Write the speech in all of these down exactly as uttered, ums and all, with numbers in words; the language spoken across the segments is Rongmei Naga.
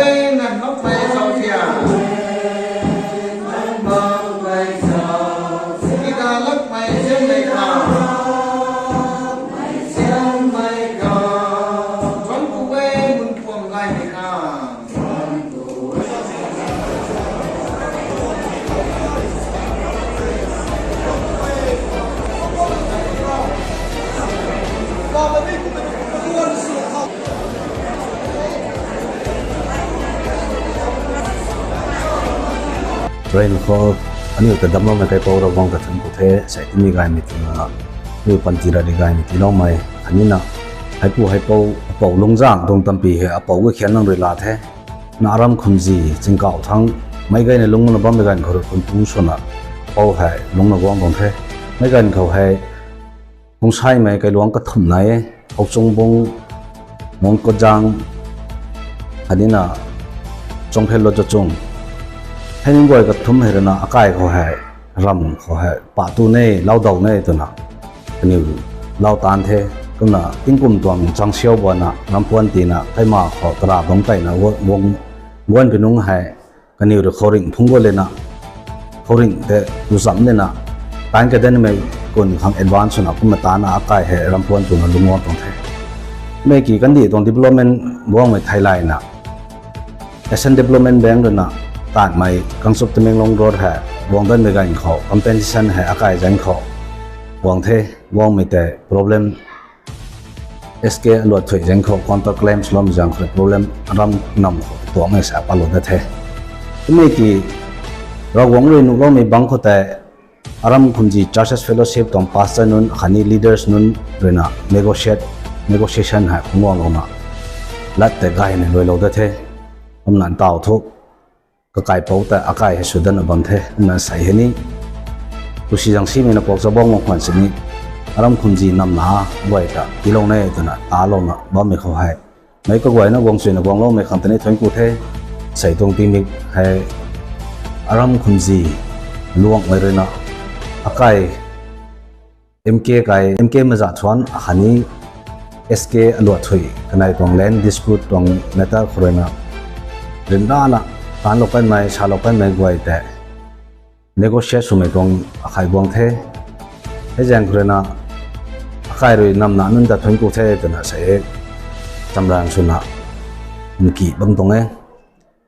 Ngan makmei zauzian. Kida lakmei zianmei kha. Zianmei kha. Chuan ku e mun puang gaymei kha. Rain khou, aniu ta damloumei kaipouc Ravguangc ta thuanc ku the, sei timi gaymei ti na, aniu panty ra ri gaymei tiiloumei, khatni na, heipu heipou, apou lungzang tuang tampy hei, apou ga khian nang rui la the, na aram khumzi, chingkauh thang, meic gayna lungna bammei ganv khou rui khunpu swna, pou hei, lungna guang tuang the, meic ganv khou hei, Kungsaimei kailuangc kathumh nai e, Hokchungbung, Mungkajang, khatni na, Chongphello Chachung. Hei nunc guay kathumh hei rui na akai khou hei, ram khou hei, pah tu ne, lau dau ne twna, kaniw lau taanc the, kumna tingkum tuang changsiau bana, rampuan tina, kaima khou tara bangc kaina, guan pi nungc hei, kaniw rui khouringh phungc guay lena, khouringh tei tuzamh lena, taanc kadanmei kun khang advance swna kumna taanna akai hei rampuan twna lungc guang tuang the. Mei ki kandih tuang development guangmei theilayna, Asian Development Bank rui na, taanmei Kangchup Tamenglong road hei, guang danmei ganv khou, compensation hei akai zaeng khou, guang the, guangmei tei problem S K Aluatthuih zaeng khou counter claims lom zaeng khou problem aram nam khou tuangmei sa palou dat the. Kumei ki Ravguangc rui nuhloumei bangc khou tei Aram Khumji Churches Fellowship tuang pastor nunc khatni leaders nunc rui na negotiate, negotiation hei khung guanglouna lat tei gayna luailou dat the. Kumna ntaw thu kakaipouc ta akai hei sw datna bam the, kumna sei hei ni, kusi zang simei na puak cha bam guang khwan sini, Aram Khumji namna guay ta tiilou ne twna talouna bammei khou hei, meic kaguayna guang chuyna guangloumei khang tei ni thuanc ku the. Sei tuang tingmik hei Aram Khumji luangmei rui na akai M K kai, M K Mazathuan akhatni S K Aluatthuih kanei tuang land dispute tuang matter khou rui na ryanrana taanclou kanmei, salou kanmei guay tei negotiate swmei tuang akai guang the. Hei zaeng khou rui na akai rui namna nunc ta thuanc ku the twna sei e, chamrang swna nki bam tuang e.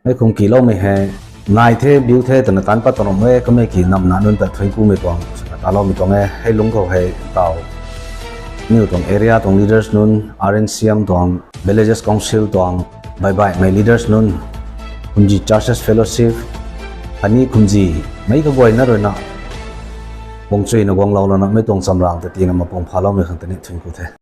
Mei khung kiloumei hei nai the, biu the twna taanc pat tuang e, kamei ki namna nunc ta thuanc kumei tuang swna taloumei tuang e. Hei lungc khou hei ntaw aniu tuang area tuang leaders nunc, R N C M tuang, Villages Council tuang, baihbaihmei leaders nunc, Khumji Churches Fellowship khatni Khumji meic kaguayna rui na guang chuyna guanglou lana mei tuang chamrang ta tina mapung phaloumei khang tei ni thuanc ku the.